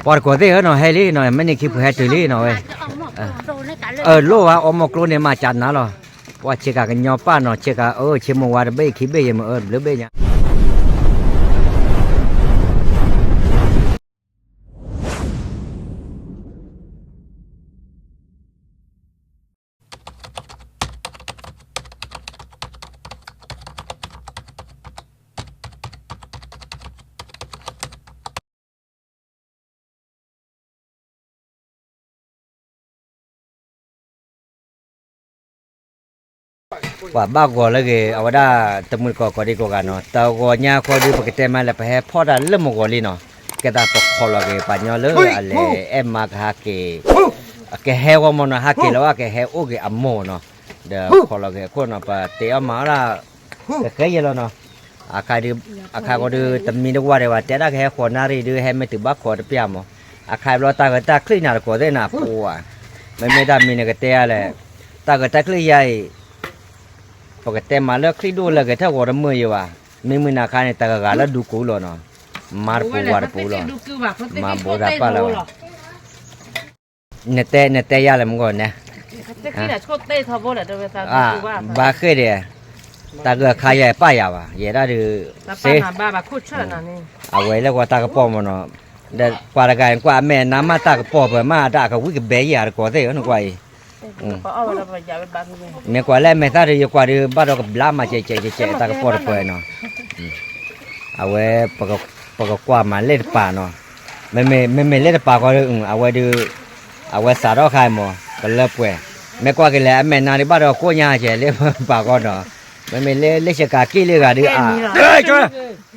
ပှၤတကိးသ့ၣ်ဧၢနီၤ ဟဲလံနီၤ မ့ၢ်န့ၢ်ခံဖုဟဲတုၤလံနီၤဝဲ, အၢ လိၣ်ဝဲအီမိၢ်ကျိန့ၣ်မၤကနၤလီၤ, ပှၤဆ့ကၤကညီပၢ်နီၤ ဆ့ကၤအၢ ဆ့မိၢ်ဝါတဘ့ၣ်ခံဘ့ၣ် ယမ့ၢ်အၢတဘျုးဘ့ၣ်ညါ ပှၤဘၣ်ဂီၤလၢဂ့ၤ အဝဲဒၣ်တမုၢ်တကိး ကိးဒံကိးဂၤနီၤ တဂီၤညါဃီဒုး ပကတဲမးလၢပဟဲဖီၣ်တၢ်လၢမုၢ်ဂီၤလံနီၤ, ကဲသးပခိးလီၤက့ၤ ပှၤညီလၢအလဲၤအဲၣ်မါကဟးက့ၤ, ကဟဲဂီၢ်မၢ်နီၤ ဟးက့ၤလၢၤဘၣ် ကဟဲအိၣ်က့ၤအမိၢ်နီၤ, ဒီးခိးလီၤက့ၤအခိၣ်နီၤ ပတဲအီၣ်မၤအီၣ်ဒၣ် ကဃဲယဲလီၤနီၤ, အခါဒုး အခါဃီဒုး တမံတဝၢ်ဒံးဘၣ် တဲဒၣ်ကဟဲဃိးနၣ်ရံၣ်ဒုး ဟဲမ့ၢ်တုၤဘၣ်ခိးတပျၢ်မၢ်, အခါဘျီတၢ်ဂဲၤတၢ်ချံၣ်နၤတကိးသ့ၣ်နၤ ပှၤ မ့မ့ၢ်တၢ်မံၤန့ၣ်ကတဲယၤလဲၣ်, တၢ်ဂဲၤတၢ်ချံၣ်ယၤအံၤ ပကတဲမးလၢချံၣ်ဒိၣ်လၢဂဲၤထၢၣ်ဂီၤတမုာ်ယံၤဘၣ်, မ့မ့ၢ်နၤခါန့ၣ် တဂၤဂၤလၢဒူကိလီၤနီၤ, မၤတပူၤဝၤတပူၤလီၤ, မၤဘူးတၢ်ပာ်လၢၤဘၣ် နတဲ နတဲယၤလဲၣ်မ့ၢ်ဂီၤနဲ, ဘၣ်ဃ့ၢ်ဒီး တၢ်ဂၢၢ်ခါယၤပာ်ယၤဘၣ် ယဲဒၣ်ဒုး စ့ အဝဲလၢကွၢ်တၢ်ကပီၢ်မၢ်နီၤ, ဒီးပှၤတဂၤအံၤကွၢ်အမဲာ်နါမးတၢ်ကပီၢ်ပှဲၤမး တၢ်ကဝံၣ်ကဘဲယၤတကိးသ့ၣ်ဧၢ နကွၢ်အံၤ မ့ၢ်ကွၢ်လၢအမဲာ်သၣ်ဒီး ယကွၢ်ဒီး ဘၣ်ဒီးကဘျါမး ကဲကဲကဲကဲ တၢ်ကပီၢ်တပှဲၤနီၤ, အဝဲ ပကကွၢ်မးလ့ၣ်တပၤနီၤ, မ့မ့ၢ်လ့ၣ်တပၤဃီဒီး အဝဲဒုး အဝဲစးထီၣ်ခါမၢ် ကလၢပှဲၤ, မ့ၢ်ကွၢ်က့ၤလဲၣ် အမဲာ်နါဒုးဘၣ်ဒီးကိၣ်ညါကဲလ့ၣ်ပၤဃီနီၤ, မ့မ့ၢ်လ့ၣ်ဆ့ကၤက့ၣ်လ့ၣ်ဂၤဒုး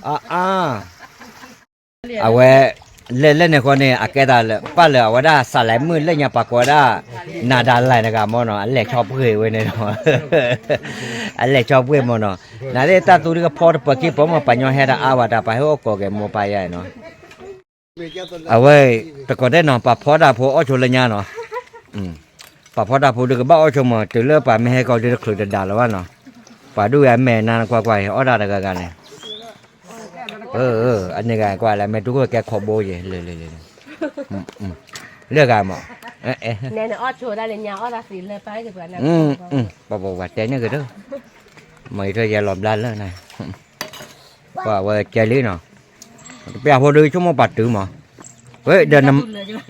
အ အဝဲ လၢလၢန့ၣ်ဃီန့ၣ် အကဲသးလၢ ပၢ်လၢအဝဲဒၣ်စးလဲၤမုၢ်လၢညါပှၤကိးဝဲဒၣ် နၤဒါလဲၣ်တဂၤမၢ်နီၤ အလဲၤဆီပှ့ၤဝဲန့ၣ်နီၤ အလဲၤဆီပှ့ၤမၢ်နီၤ, နသ့ၣ်တၢ်သူတကဖီတပၢၤက့ၤပၢၤမၢ် ပှၤညီဟဲတအါဘၣ် တၢ်ပှၤဟဲအိၣ်ကိးက့ၤမိၢ်ပၢ်ယါနီၤ အဝဲ တကိးတဲနီၤ ပှၤဖီတၢ်ဖိအီၣ်ဆိလၢညါနီၤ, ပှၤဖီတၢ်ဖိဒုးကဘၣ်အီၣ်ဆိမၢ် တုၤလၢပှၤမ့ၢ်ဟဲကီးဒုးတချုးတဒါလၢၤဘၣ်နီၤ, ပှၤဒုးဂၤမဲာ်နါနကွၢ်ကွၢ်အံၤ အီၣ်ဒၣ်တဂၤဂၤန့ၣ်, အန့ၣ်ဂၤကွၢ်လၢမဲာ်တူၢ်ခိၣ်ကဲခီဘိယဲၢ် လၢဂၤမၢ်, ပှၤပှၤတဲန့ၣ်ကဒီး, မ့ၢ်ယထီၣ်ယဲလီၤဘျါလၢန့ၣ်, ပှၤဝဲကဲလံနီၤ, တပျၢ်ဖိဒုးဆိကမိၣ်ပှၤတုၤမၢ်, ဝဲဒီး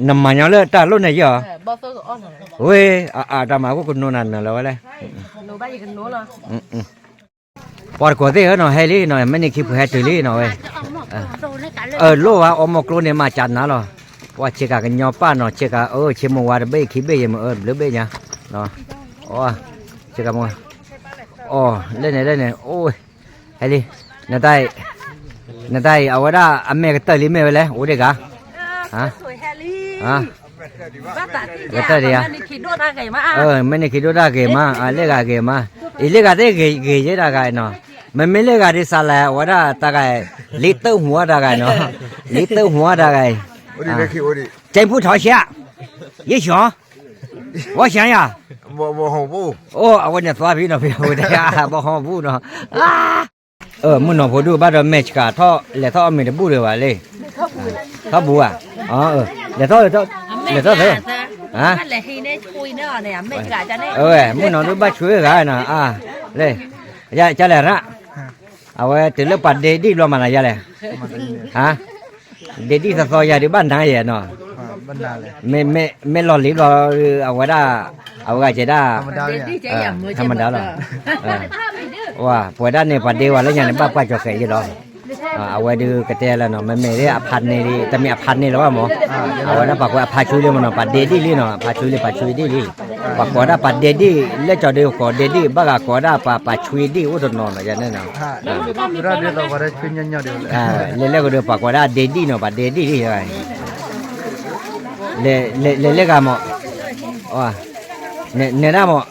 နမၤညီလၢတၢ်လိၣ်န့ၣ်ယီၤ, ဝဲ အတၢ်မၤခိၣ်ကနိနၤနၢၤလၢၤဝဲလဲၣ် ပှၤတကိးသ့ၣ်ဧၢနီၤ ဟဲလံနီၤ မ့ၢ်န့ၢ်ခံဖုဟဲတုၤလံနီၤဝဲ, အၢ လိၣ်ဝဲအီမိၢ်ကျိန့ၣ်မၤကနၤလီၤ, ပှၤဆ့ကၤကညီပၢ်နီၤ ဆ့ကၤအၢ ဆ့မိၢ်ဝါတဘ့ၣ်ခံဘ့ၣ် ယမ့ၢ်အၢတဘျုးဘ့ၣ်ညါ, ဆ့ကၤမိၢ်, အီ လၢန့ၣ်လၢန့ၣ် အိၣ် ဟဲလံ, နတၢ်အံၤ နတၢ်အံၤ အဝဲဒၣ်အမဲာ်ကတၢၢ်လံမ့ၢ်ဝဲလဲၣ် အိၣ်ဒံးဂၤ, ကတၢၢ်ဒံးဧါ, မ့ၢ်န့ၢ်ခံဒိၣ်တၢ်ဂ့ၤမး, မ့ၢ်န့ၢ်ခံဒိၣ်တၢ်ဂ့ၤမး, အလ့ၣ်ဂၤဂ့ၤမး, အံၤလ့ၣ်ဂၤသ့ၣ်ဂ့ၤဂ့ၤယဲဒၣ်ဂၤနီၤ, မ့မ့ၢ်လ့ၣ်ဂၤဒ်စးလဲၣ် အဝဲဒၣ်တၢ်ဂၤ, လံတၢၢ်ဟူဝဲတၢ်ဂၤနီၤ, လံတၢၢ်ဟူဝဲတၢ်ဂၤအံၤ, ကဲဖူထီၣ်ရှဲ, ယ့ၣ်ၡီၤ, ဝဲၡီၤယၤ, အိၣ်အဝဲန့ၣ်သွါဖံနီၤ ဖံဝဲတၢ်ဂၤ ဘီဟီဘူနီၤ, မုၢ်နီၢ်ဖိဒုးဘၣ်ဒီးမဲာ်ဆှးထီၣ် လဲၤထီၣ်အီၣ်မ့ၤတဘူၣ်လၢၤဘၣ်လံ, ထီၣ်ဘူၣ်ဧါ, လဲၤထီၣ် လဲၤထီၣ်သၢ, မုၢ်နီၢ်ဒုးဘၣ်ဆွံဂၤနီၤ, လဲၤ, ကလဲၣ်ရၣ်, အဝဲတုၤလၢပှၤဒ့ဒံၣ်ဘျီမးနၤယၤလဲၣ်, ဒ့ဒံၣ်သီသီယၤဒုးဘၣ်နၤယဲၢ်နီၤ, မ့ၢ်လီၤလံဘျီ အဝဲဒၣ်, အဝဲဂၤကဲဒၣ်, ထမဒါလီၤ, ပဝဲဒၣ်န့ၣ် ပှၤဒ့ဝဲလၢညါန့ၣ် ဘၣ်ပှၢ်ကၠီၤဃဲးယဲၢ်လီၤ, အဝဲဒုးကတဲလၢနီၤ မ့မ့ၢ်ဒ်အဖးန့ၢ်လံ တမ့ၢ်အဖးန့ၢ်လၢၤဘၣ်မၢ်, အဝဲဒၣ်ပှၤကွဲးအဖးဆူလံမၢ်နီၤ ပှၤဒ့ဒံၣ်လံနီၤ အဖးဆူလံ ပှၤဆူဒံၣ်လံ, ပှၤကိးဒၣ်ပှၤဒ့ဒံၣ် လၢကၠီၤဒုးကိးဒ့ဒံၣ် ဘၣ်ဂၤကိးဒၣ်ပှၤပှၤဆူဒံၣ်အိၣ်တနီၤနီၤ ယန့ၣ်နီၤ လဲၤလဲၤကဒီးပှၤကိးဒၣ်ဒ့ဒံၣ်နီၤ ပှၤဒ့ဒံၣ်လံ, လဲၤလဲၤဂၤမၢ်, နဲဒၣ်မၢ်,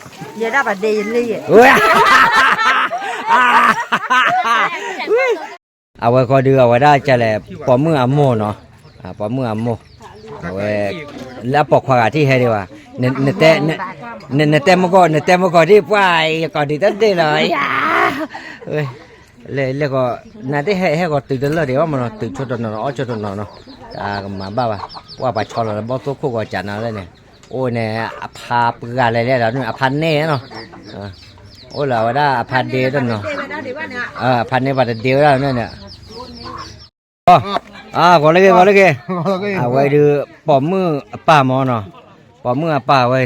အဝဲဃီဒုးအဝဲဒၣ်ကလဲၣ် ပိာ်မုၣ်အမိၢ်နီၤ, ပိာ်မုၣ်အမိၢ်, အဝဲ, လၢအပိာ်ခွါဂၤထံၣ်ဟဲဒံးဘၣ်, နတဲမုၢ်ကီၢ် နတဲမုၢ်ကီၢ်ဒံးပှၢ် ယကီၢ်ဒံးတဒ့ၣ်လီၤ, လဲၤလဲၤကီး, နသ့ၣ်ဟဲဟဲကီးတုၤတလၢာ်ဒံးဘၣ်မၢ်နီၤ တုၤဆိတနီၤနီၤ အီၣ်ဆိတနီၤနီၤ, တကမၤဘၣ်ဘၣ် ပှၢ်ပှၤဆီလီၤလၢဘီၣ်သိၣ်ခိၣ်ဂီၤကးနၤလဲၣ်န့ၣ်, အိၣ်န့ၣ် အဖါပှၢ်လဲၤလဲၣ်ဒီး အဖါန့ၣ်နီၤ, အဖါန့ၣ်ပှၤတဒ့ဝဲဒၣ်န့ၣ်, ဂီၤလၢဂ့ၤ ဂီၤလၢဂ့ၤ, အဝဲဒုး ပိာ်မုၣ်အပၢ်မၢ်နီၤ, ပိာ်မုၣ်အပၢ်ဝဲ,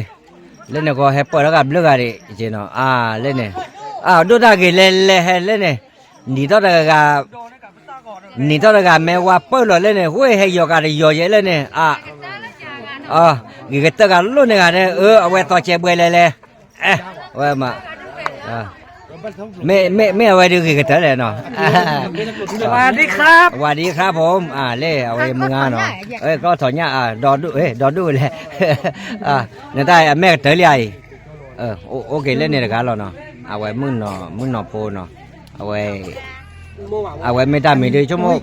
လၢန့ၣ်ကီးဟဲပၢၢ်ထီၣ်ကဘျုးဂၤဒံးနီၤ, အါ လၢန့ၣ်, အါ ဒိၣ်တၢ်ဂ့ၤလဲၤလဲၤဟဲလၢန့ၣ်, နံၤထီၣ်တဂၤ နံၤထီၣ်တဂၤမ့ၢ်ဝါပၢၢ်လီၤလၢန့ၣ် ဃိဟဲယီၤကးတယီၤယဲလၢန့ၣ်, အါ ဂ့ၤကတၢၢ်ဂၤလိၣ်န့ၢ်ဂၤန့ၣ် အၢ အဝဲသီစဲးဘှဲလဲၤလဲၤ, အဝဲမး, မ့ၢ်အဝဲဒုးဂ့ၤကတၢၢ်လဲၣ်နီၤ, ဝၤဒံခါဖိ, လၢအဝဲမုၢ်ဂၤနီၤ, ကီၢ်ထီၣ်ညၣ်, ဒီဒူၣ်လဲၣ်, နတၢ်အမဲာ်ကတၢၢ်လံအံၤ, အိၣ်က့ၤလၢန့ၣ်တဂၤလီၤနီၤ, အဝဲမုၣ်နီၤဖိနီၤ, အဝဲ အဝဲမ့ၢ်တၢ်မံၤဒုးဆိကမိၣ်,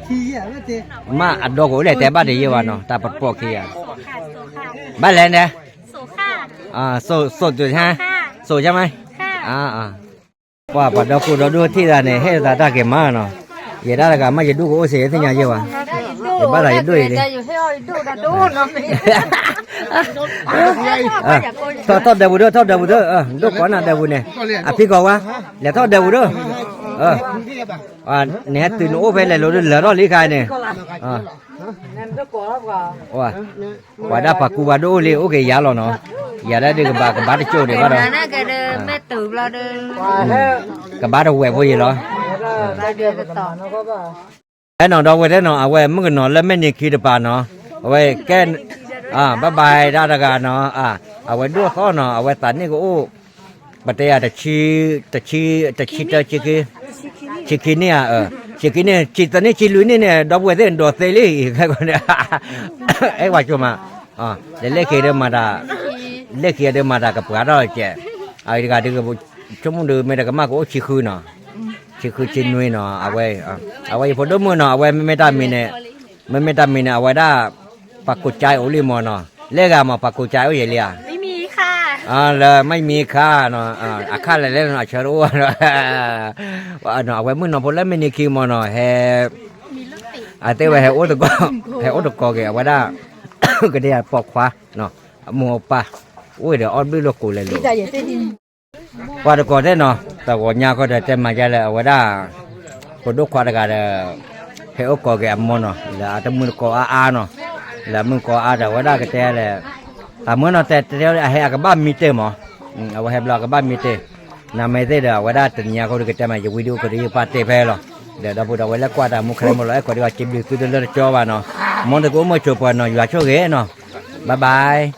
မ့ၢ်အဒီကအိၣ်လဲၣ်တဲဘၣ်တယံာ်ဘၣ်နီၤ, တၢ်ပပိာ်ခံဂၤ, ဘၣ်လဲၣ်န့ၣ်, စိးတုၤဟါ, စိးဆါမး, ပှၤပှၤဒီကိၢ်ဒီဒူၣ်ထံၣ်သးန့ၣ် ဟ့ၣ်သးတၢ်က့ၤမးနီၤ, ယဲဒၣ်တဂၤမး ယဒူၣ်ကအိၣ်စ့ၢ်သ့ၣ်ညါယဲၢ်ဝဲ, ယဘၣ်သးယဒိၣ်အံၤလံ ထီၣ်ဒၢးပူၤဒိၣ် ထီၣ်ဒၢးပူၤဒိၣ်, ဒိၣ်ကိးနၤဒၢးပူၤန့ၣ်, အဖံကီးဝါ, လဲၤထီၣ်ဒၢးပူၤဒိၣ်, နဟဲတုၤနအိၣ်ဖဲလဲၣ်လိၤဒုးလၢထီၣ်လံခါန့ၣ်, ပှၤဒၣ်ပှၤကူပှၤဒိၣ်အိၣ်လံ အိၣ်က့ၤယၤလီၤနီၤ, ယၤဒၣ်ဒုးကဘၣ်ကဘၣ်တကၠိၣ်ဒံးဘၣ်ဒီး, ကဘၣ်တဝဲၢ်ဖိယံၤလီၤ, အဲနီၤဒီပုၢ်ဝဲၢ်သ့ၣ်နီၤ အဝဲမုၣ်ကနီၤလၢမဲာ်နံၤခံတပၤနီၤ, အဝဲကဲ, ဘၣ်ဘၣ်ဒၣ်တဂၤနီၤ, အဝဲဒိၣ်သီနီၤ အဝဲသးနံၣ်ကအိၣ်, ပတဲယၤ, တဆံ, တဆံတၢ, ဆံခံနံၣ်ဧါ, ဆံခံနံၣ်, ဆံသၢနံၣ်ဆံလွံၢ်နံၣ်န့ၣ် ဒီပုၢ်ဝဲၢ်သ့ၣ်ဒိးသ့လံ, အဲဝဲကၠိမး, လဲၤလဲၣ်ခံဒုးမၤတၢ်, လဲၣ်ခံဒုးမၤတၢ်ကပှၤထီၣ်ကဲး, အတဂၤဒုး, ဆိကမိၣ်ဒုးမ့ၢ်တကမၣ်ကအိၣ်ဆံဃုနီၤ, ဆံဃုဆံနွံနီၤ, အဝဲ, အဝဲယဖိဒိၣ်မုၣ်နီၤ အဝဲမ့မ့ၢ်တၢ်မံၤန့ၣ်, မ့မ့ၢ်တၢ်မံၤန့ၣ် အဝဲဒၣ်, ပှၤကိးကၠါအိၣ်လံမၢ်နီၤ, လၢဂၤမၢ်ပှၤကိးကၠါအိၣ်ယဲလံဧါ, လၢမ့ၢ်မံၤခါ, အခါလဲၣ်လဲၣ်နီၤ အဆၢတအိၣ်, အဝဲမုၣ်နီၤဖိလၢမဲာ်နံၤခံမၢ်နီၤ ဟဲ, အသ့ဝဲဟဲအိၣ်တကီၢ်, ဟဲအိၣ်တကီၢ်က့ၤ အဝဲဒၣ်, ကဒဲပိာ်ခွါ, အမိၢ်အပၢ်, အိၣ်ဒီးအီၣ်ဘျုးလိာ်ကိးလဲၤလိာ် ပှၤတကိးသ့ၣ်နီၤ တဂီၤညါဃီဒီးတဲမၤယါလၢအဝဲဒၣ်, ပဒိၣ်ခွါတဂၤဒီး, ဟဲအိၣ်ကိးက့ၤအမိၢ်နီၤ လၢအတမုၢ်တကိးအါအါနီၤ, လၢအမုၢ်ကိးအါဒီးအဝဲဒၣ်ကတဲလဲၣ်, အမိၢ်နီၤတဲတဲအဟဲအကဘၣ်မံတ့ၢ်မး, အဝဲဟဲဘျီအကဘၣ်မံတ့ၢ်, နမ့ၢ်သ့ၣ်ဒီး အဝဲဒၣ်တနံၤညါဃီဒီးကတဲမၤယဝံဒုးအိၣ်ကဒီးယပၢ်တ့ၢ်ဖဲလီၤ, ဒီးဒီပုၢ်ဒီဝဲၢ်လၢကွၢ်တၢ်မူခဲမုၢ်လီၤ အဲၣ်ကိးဒံးက့ၤစံးဘျုးသုတလၢတကၠီဘၣ်နီၤ, မ်သုကအိၣ်မုာ်ဆိးပၢၤနီၤ ယွၤဆိၣ်ဂ့ၤနီၤ, bye bye.